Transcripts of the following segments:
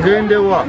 Ngende wa?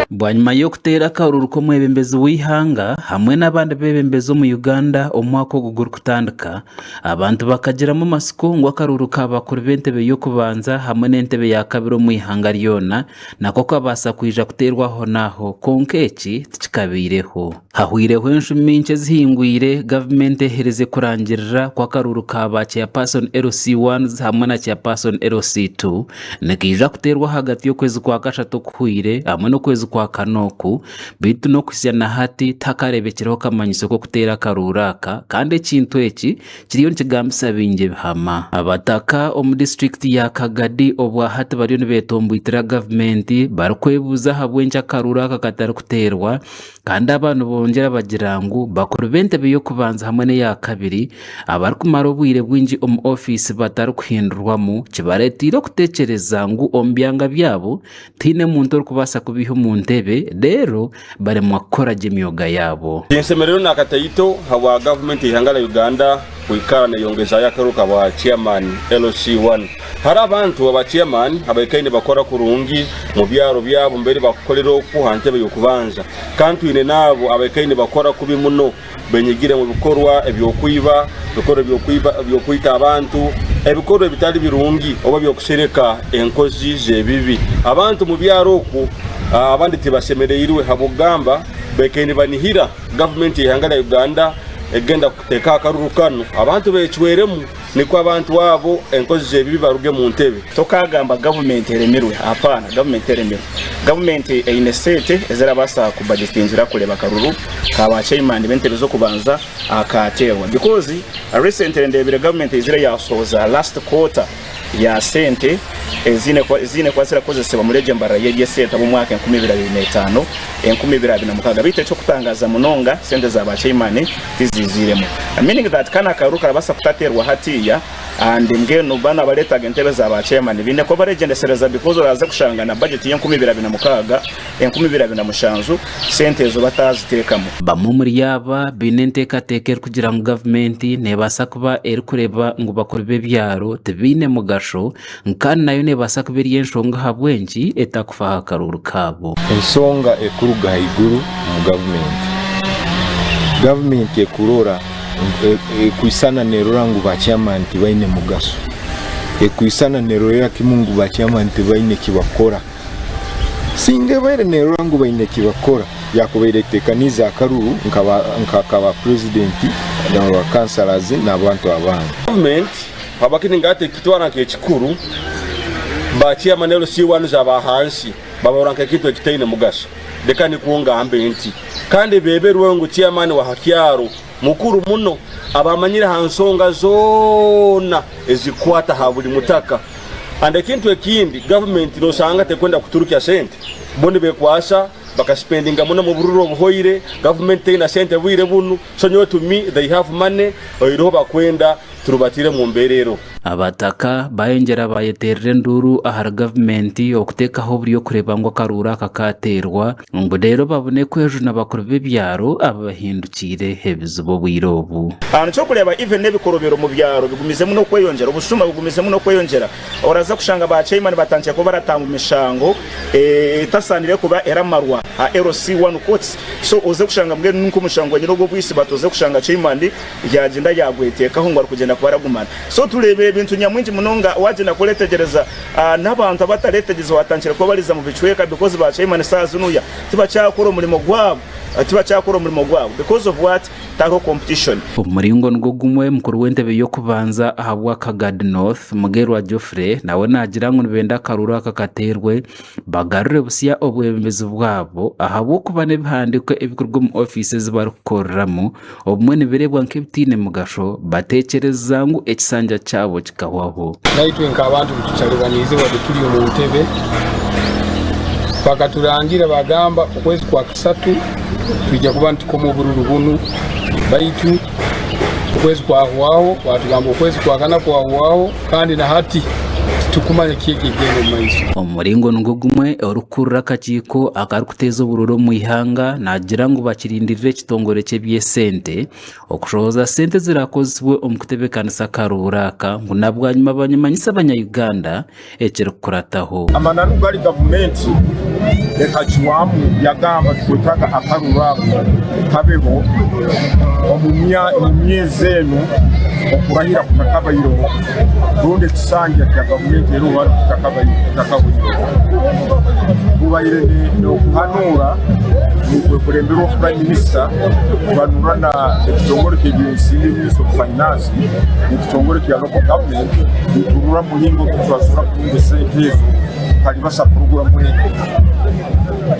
Bwanyima y'okuteera akaruuru k'omwebembezi w'eihanga hamwe n'abandi beebembezi omu Uganda omwaka ogu gurikutandika, abantu bakagiramu amatsiko ngu akaruuru ka bakuru b'entebe y'okubanza hamwe n'entebe ya kabiri omu ihanga ryona nako kabaasa kwija kuteerwa ahonaaho kwonka eki tikikabaireho. Hahwireho enshumi nkye ezihingwire, gavumenti eherize kurangirira ku akaruuru ka ba Chairperson LC1 hamwe na Chairperson LC2 nikaija kuteerwa ahagati y'okwezi kwa kashatu okuhweire hamwe n'okwezi kwa kana oku beitu n'okuhitsya na hati tihakareebekireho kamanyiso k'okuteera akaruuru aka kandi ekintu eki kiriyo nikigambisa baingi ebihama. Abataka omu disiturikiti ya Kagadi obwahati bariyo nibetomboitira gavumenti barikwebuuza ahabw'enki akaruuru aka katarikuteerwa Kandi aba nibongyera bagira ngu bakuru b'entebe y'okubanza hamwe n'eya kabiri abarikumara obwire bwingi omu ofiisi batarikuhindurwamu kibareeteire okutekyereza ngu omu byanga byabo tihaine muntu orikubaasa kubaiha omu ntebe reero baremwa kukora gye emyoga yaabo. Tinsemererwe nakataito habwa gavumenti y'eihanga lya Uganda kwikara neyongezayo akaruuru ka bwa chairman LC1. Hariho abantu aba chairman abaikaire nibakora kurungi mu byaro byabo mbere bakukorera oku ha ntebe y'okubanza. Kandi twine n'abo abaikaire nibakora kubi muno benyigire mu bikorwa eby'okwiba, ebikorwa eby'okwita abantu, ebikorwa ebitali birungi oba eby'okusereka enkozi z'ebibi. Abantu mu byaro oku abandi tibasemereirwe habw'okugamba baikaire nibanihira gavumenti y'eihanga lya Uganda egenda kuteekaho akaruru kanu abantu becweremu. Nikwo abantu abo enkozi z'ebibi baruge mu ntebe. Tokaagamba gavumenti eremirwe. Apaana, gavumenti teremirwe. Gavumenti eine sente ezirabaasa kubajetingira kureeba akaruru ka ba chairman b'entebe z'okubanza kaateerwa. Because recently ndeebire gavumenti eizire yaasohoza last quarter ya sente eziine kuba zirakozesibwa omuri egyo mbarira y'eby'esente ab'omwaka 2025, 2026. Beitu eky'okutangaaza munonga sente za ba chairman tiziiziiremu. Meaning that kanu akaruru karabaasa kutateerwa hatiiya and mbwenu banu abareetaga entebe za ba chairman baine kuba baregyendesereza because oraaze kushanga na budget y'enkumi ibiri abiri na mukaaga, 2027 sente ezo bataaziteekamu. Bamwe omuri aba baine enteekateeka erikugira ngu gavumenti neebaasa kuba erikureeba ngu bakuru b'ebyaro tibaine mugasho kandi nayo neebaasa kuba eri enshonga ahabw'enki etakufa aha karuuru kaabo. Ensonga ekuruga haiguru omu gavumenti. Gavumenti ekurora ekwisana nerora ngu ba chairman tibaine mugaso. Ekwisana nerorera kimu ngu ba chairman tibaine ekibakora. Singa ebaire nerora ngu baine ekibakora, yakubaire etekaniize akaruru nka ba purezidenti na ba councillors n'abantu abandi. Gavumenti habwaki ningaata ekitwara nk'ekikuru ba chairman LC1 aba hansi babarora nk'ekintu ekitaine mugaso. Leka nikwo ngambe nti kandi beberwe ngu chairman wa ha kyaro mukuru muno aba amanyire ha nsonga zoona ezikukwata ha buli mutaka. And ekintu ekindi government nosanga tekwenda kuturukya sente bo nibekwasa bakaspendinga muno mubururu obuhoire government teina sente bwire bunu so nyowe to me they have money oihireho bakwenda turubatire mumbera ero. Abataka bayongyera bayeterera enduuru ahari gavumenti okuteekaho oburyo kureeba ngu akaruuru aka kateerwa ngu reero babone kwejuna bakuru b'ebyaro ababahindukiire ebizibu obwire obu. Nikyo kureeba even n'ebikorobero omu byaro bigumizemu n'okweyongyera, obushuma bugumizemu n'okweyongyera. Oraza kushanga ba chairman batandikire kuba baratanga omishango etasaanire kuba eramarwa aha LC one courts. So oze kushanga mbwenu nk'omushango gwenyine ogw'obwisi but oze kushanga chairman yagyenda yagweteekaho ngu arikugyenda kuba aragumara. So tureebire ebintu nyamwingi munonga wagyenda kuretegyereza n'abantu abataretegyereza watandikire kubabariza mu bicweka because ba chairman saaha zinuya tibakyakora omurimo gwabo, tibakyakora omurimo gwabo because of what? Tihariho competition. Omu muringo nigwo gumwe, mukuru w'entebe y'okubanza ahabwa Kagadi North, Mugerwa Geoffrey nawe naagira ngu nibenda akaruuru aka kateerwe bagarure busya obwebembezi bwabo ahabw'okuba n'ebihandiiko ebirikuruga omu ofiisi ezi barikukoreramu obumwe nibireebwa nk'ebitaine mugasho bateekyereza ngu ekisanja kyabo kikahwaho. Naitwe nk'abantu nitutalibaniizibwa tituli omu ntebe. Bakaturangira bagamba okwezi kwa kasatu twija kuba nitukoma obururu bunu, baitu okwezi kwahwaho, batugamba okwezi kwa kana kwahwaho kandi na hati. Titukumanya ki ekigenda omu maiso. Omu muringo nigwo gumwe, orikukurira akakiiko akarikuteeza obururu omu ihanga naagira ngu bakirindirire ekitongore ky'eby'esente okushohoza sente eziraakozesibwe omu kutebeekanisa akaruuru aka ngu na bwanyima bamanyise abanya-Uganda ekirikukurataho. Amananu gari gavumenti ekakiwamu yagamba tukwetaga akaruru ako kabeho omu myezi enu okurahira kutakabaireho rundi ekisanja kya gavumenti eriho hanu kitakahwireho. Tubaire n'okuhanuura nikwekuremberwa Prime Minister kuhanura na ekitongore ky'ebyensimbi Ministry of Finance n'ekitongore kya Local Government niturora muringo ki turasobora kutunga esente ezo tukaribasa puroguramu egi.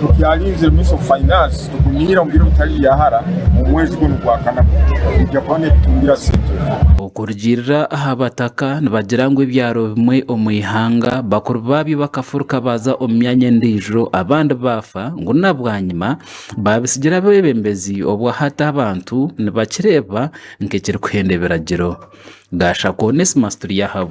Tukyarinzire Ministry of Finance tukunihira omu biro bitari byahara omu mwezi gunu gwa kana nitwija kuba nitutungira sente ezo. Okurugiirira aha bataka nibagira ngu ebyaro bimwe omu ihanga bakuru baabyo bakafuruka baaza omu myanya endiijo abandi baafa ngu na bwanyima baabitsigira abeebembezi obwo hati abantu nibakireeba nk'ekirikuhenda ebiragiro. Gashaka Onesmus Turyahabwe.